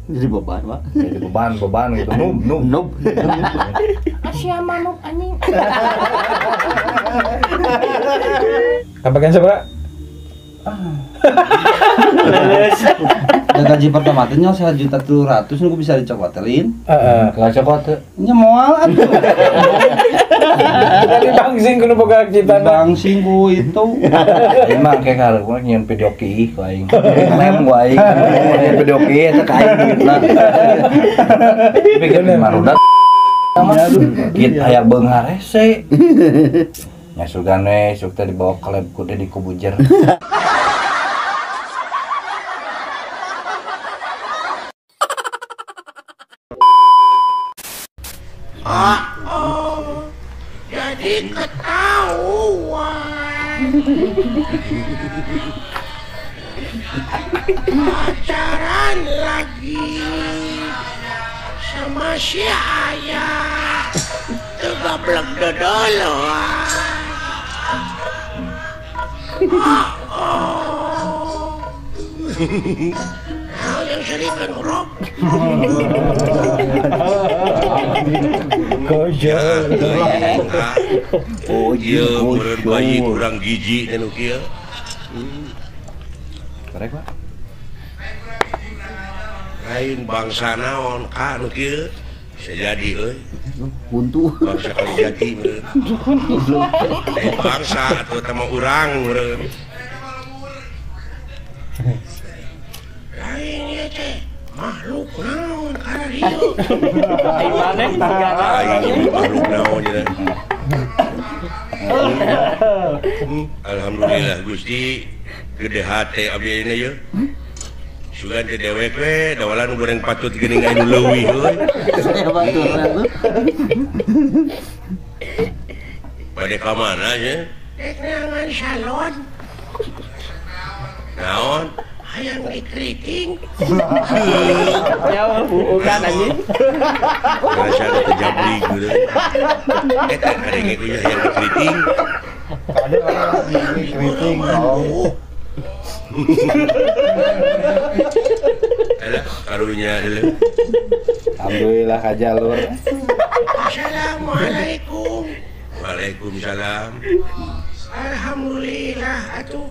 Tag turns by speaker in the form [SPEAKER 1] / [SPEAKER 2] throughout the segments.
[SPEAKER 1] Jadi beban, Pak.
[SPEAKER 2] Jadi beban gitu. Nub.
[SPEAKER 3] Asia manuk anjing.
[SPEAKER 4] Apa kan seberapa?
[SPEAKER 5] Dan gaji pertama teh nya 1.300.000 nu bisa dicokotelin.
[SPEAKER 4] Heeh.
[SPEAKER 2] Lah cokot teh.
[SPEAKER 5] Nya moal atuh.
[SPEAKER 4] Tadi bangsing kudu boga ciptaan.
[SPEAKER 5] Bangsing ku itu.
[SPEAKER 2] Emang kayak kalau nyian video ki ku aing. Lem ku aing. Nyian video ki eta ka aing duitna. Pikir marudat. Git aya beunghar hese. Nya sugan we sok teh dibawa ke lab ku teh di kubujer.
[SPEAKER 6] Oh, jadi ketahuan. Pacaran lagi sama si ayah. Tegablek dodolo. Oh, yang serikan urop.
[SPEAKER 4] Kojol.
[SPEAKER 6] Oh iya, meureun bayi kurang gizi teh nu kieu.
[SPEAKER 2] Korek, Pak.
[SPEAKER 6] Lain bangsa naon ka nu kieu? Bisa jadi euy.
[SPEAKER 1] Buntu.
[SPEAKER 6] Bangsa kali jadi meureun. Bangsa atuh teh mah urang meureun. Lain ieu teh makhluk naon kana dieu.
[SPEAKER 3] Ai maneh
[SPEAKER 6] aing makhluk naon nya. Alhamdulillah Gusti gede hate abdi ayeuna ye. Sugan teh dewek we dawalan goreng patut geuning anu leuwih euy. Bade ka mana nya? Dek neangan salon. Naon? Hayang dikeriting.
[SPEAKER 3] Jauh bukan anjing.
[SPEAKER 6] Rasa ada terjabli gitu. Eta kadenge ku hayang dikeriting.
[SPEAKER 4] Ada orang dikeriting.
[SPEAKER 6] Alah, karunya dulu.
[SPEAKER 2] Alhamdulillah ka jalur.
[SPEAKER 6] Assalamualaikum. Waalaikumsalam. Alhamdulillah atuh.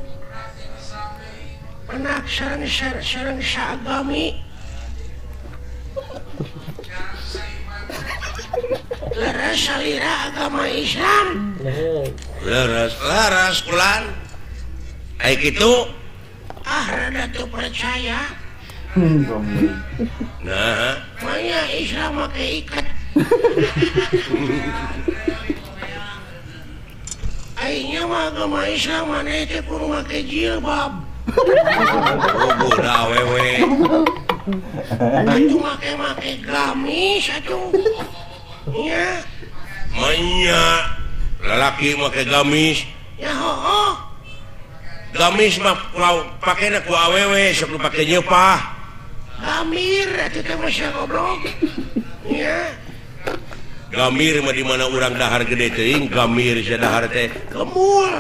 [SPEAKER 6] Penak sareng sareng saagami. Leres salira agama Islam. Leres leres kulan. Ai kitu ah rada teu percaya. Nah, maya Islam make ikat. Aingnya mah agama Islam maneh teh kudu make jilbab. Oh, boda awewe. Atuh make-make gamis atuh. Nya. Manya lalaki make gamis. Ya hooh. Gamis mah pakena ku awewe sok nu pake nyeupah. Gamir atuh teh mah sia goblok. Nya. Gamir mah di mana urang dahar gede teuing, gamir sia dahar teh gemul.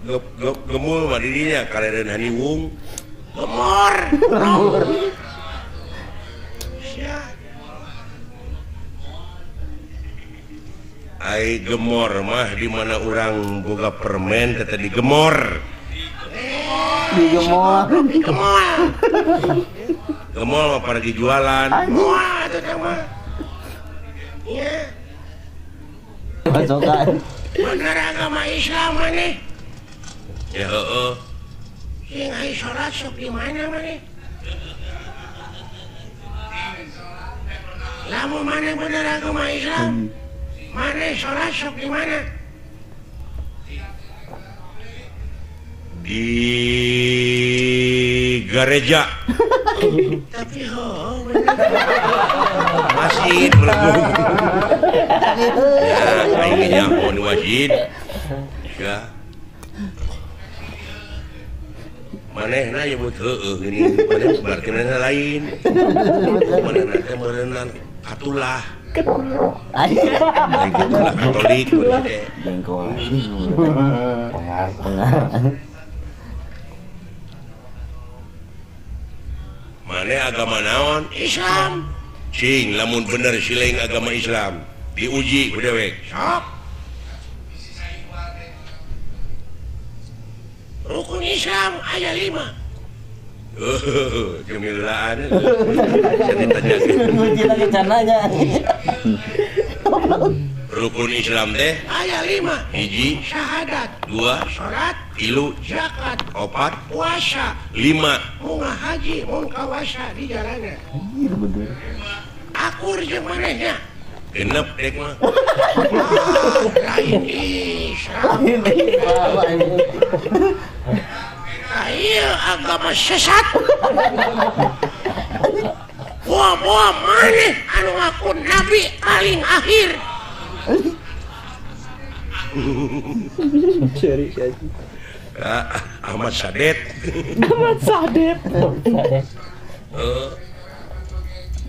[SPEAKER 6] Gemul. Gemul mah di dinya kareren haniwung. Gemor. Sia. Ai gemor mah di mana urang boga permen teh tadi gemor.
[SPEAKER 1] Digemol.
[SPEAKER 6] Gemol. Gemol mah pada jualan. Wah, itu teh mah. Iya.
[SPEAKER 1] Pasokan.
[SPEAKER 6] Bener agama Islam maneh. Ya heueuh. Sing ai salat sok di mana maneh? Lamun maneh bener agama Islam, maneh salat sok di mana? Di gereja. Tapi oh, masjid melegung. Ya, aing nyaho di masjid. Ya. Manehna nyebut heueuh geuning, maneh berarti manehna lain. Manehna teh meureunna katulah. Aing lah Katolik
[SPEAKER 2] jengkol. Pengar pengar.
[SPEAKER 6] Maneh agama naon? Islam. Cing lamun bener silaing agama Islam diuji ku dewek. Sok. Rukun Islam aya 5. Cemilaan.
[SPEAKER 5] Nguji lagi caranya.
[SPEAKER 6] Rukun Islam teh aya 5. 1 syahadat, 2 salat, 3 zakat, 4 puasa, 5 munggah haji mun kawasa di jalanan. Akur jeung manehnya. Genep dek mah. Lain Islam. Iya agama sesat. Wah maneh anu ngaku nabi paling akhir. Ahmad Sadet.
[SPEAKER 3] Ahmad Sadet.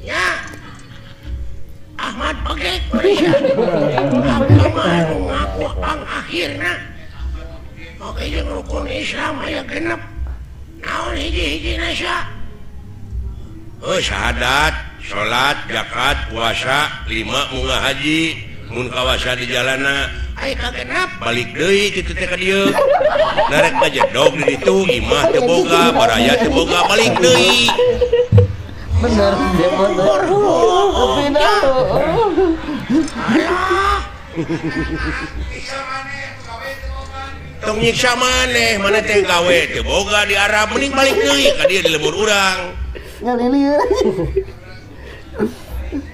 [SPEAKER 6] Ya Ahmad Bagek Malaysia. Agama anu ngaku pang akhirna. Oke jeung rukun Islam aya genep. Naon hiji-hiji nasa? Oh, syahadat, salat, zakat, puasa, 5 munggah haji, mun kawasa di jalana. Ai kagenep balik deui kitu teh ka dieu. Narek ngajedog di ditu, imah teu boga, baraya teu boga, balik deui.
[SPEAKER 5] Bener, bener.
[SPEAKER 6] Alah. Tong nyiksa maneh, maneh teh gawe teu boga di Arab, mending balik deui ka dieu di lembur urang.
[SPEAKER 5] Ngalilir.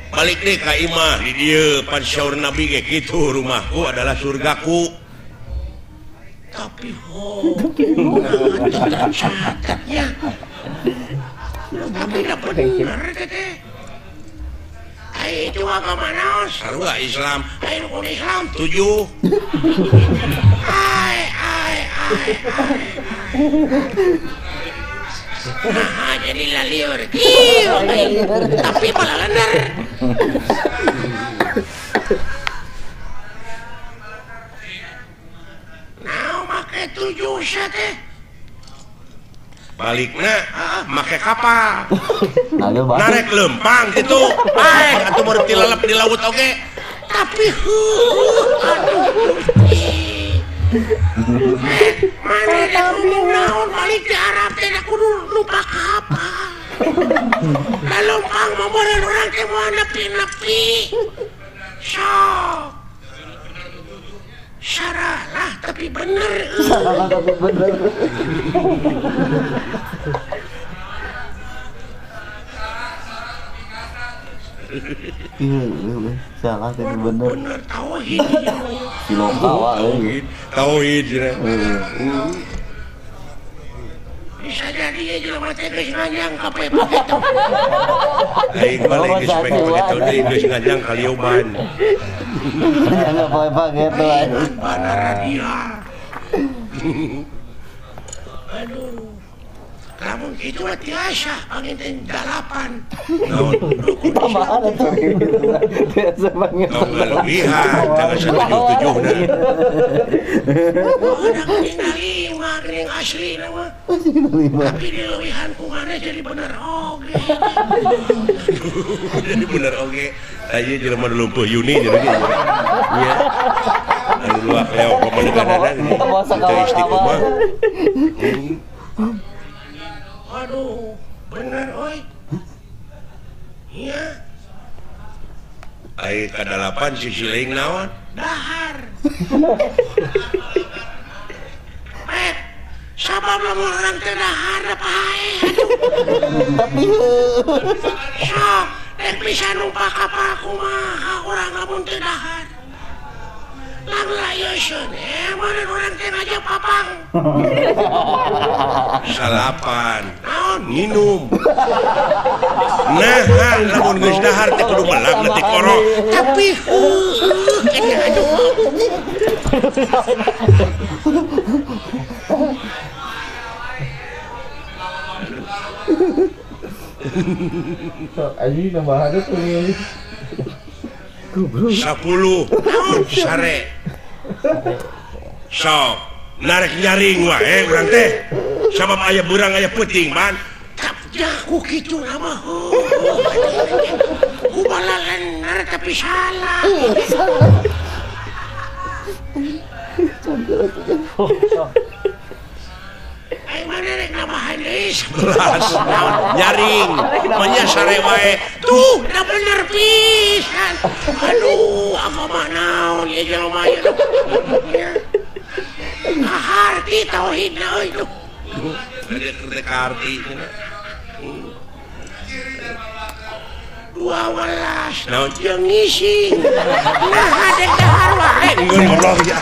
[SPEAKER 6] Balik deui ka imah di dieu, pan saur Nabi ge kitu, rumahku adalah surgaku. Tapi ho, catatnya. Tapi da bener teh. Ai itu agama naon? Sarua Islam. Ai rukun Islam 7. Ai ai ai. Nah, jadi laliur. Tapi malah lener. Nah, make 7 teh. Balikna make kapal. Narek lempang gitu. Baik, atuh meureun tilelep di laut oge. Tapi aduh. Mana kudu naon balik di Arab teh kudu lupa kapal. Da lempang mah meureun urang teh moal nepi-nepi. Sok. Salah tapi bener.
[SPEAKER 5] Salah tapi bener. Iya, salah tapi bener.
[SPEAKER 6] Bener tauhid.
[SPEAKER 5] Siloka wae.
[SPEAKER 6] Tauhid bisa jadi jelema teh geus nganjang ka paketo. Aing balik geus paketo deui geus nganjang ka lioban.
[SPEAKER 5] Enggak pakai paketo aing.
[SPEAKER 6] Dia. Aduh. Lamun kitu mah tiasa panginten 8. Naon rukun
[SPEAKER 5] tambahan atuh. Biasa banget.
[SPEAKER 6] Lebihan jangan 7-7 na. Urang tinggal 5 geuning asli mah. Tapi dilebihan ku maneh jadi bener oge. Jadi bener oge. Aya jelema nu lumpuh Yuni jadi ge. Iya. Anu luak leok pamadeganana. Teu istiqomah. Aduh, bener oi. Iya. Ai ka-8 sisi lain naon? Dahar. Eh, sabab lamun urang teh dahar da pae.
[SPEAKER 5] Tapi
[SPEAKER 6] sok, rek bisa numpak kapal kumaha urang lamun teu dahar. Lang layoseun mana urang teh ngajak papang. Salapan. Naon nginum. Nah, lamun geus dahar teh kudu melak leutik koro. Tapi heuh aduh.
[SPEAKER 4] Anjing tambahannya tuh.
[SPEAKER 6] 10 sare. Sok narek nyaring wae urang teh. Sabab aya beurang aya peuting man. Ku kitu mah. Ku balalan tapi salah. Ayo mana rek nambahan deui 11 nyaring manya sare wae tuh da bener pisan. Aduh apa mah naon ieu jelema ieu. Kaharti tauhidna euy tuh. Rek kaharti 12 naon jeung ngisi. Nah dek dahar wae. Goblok ya.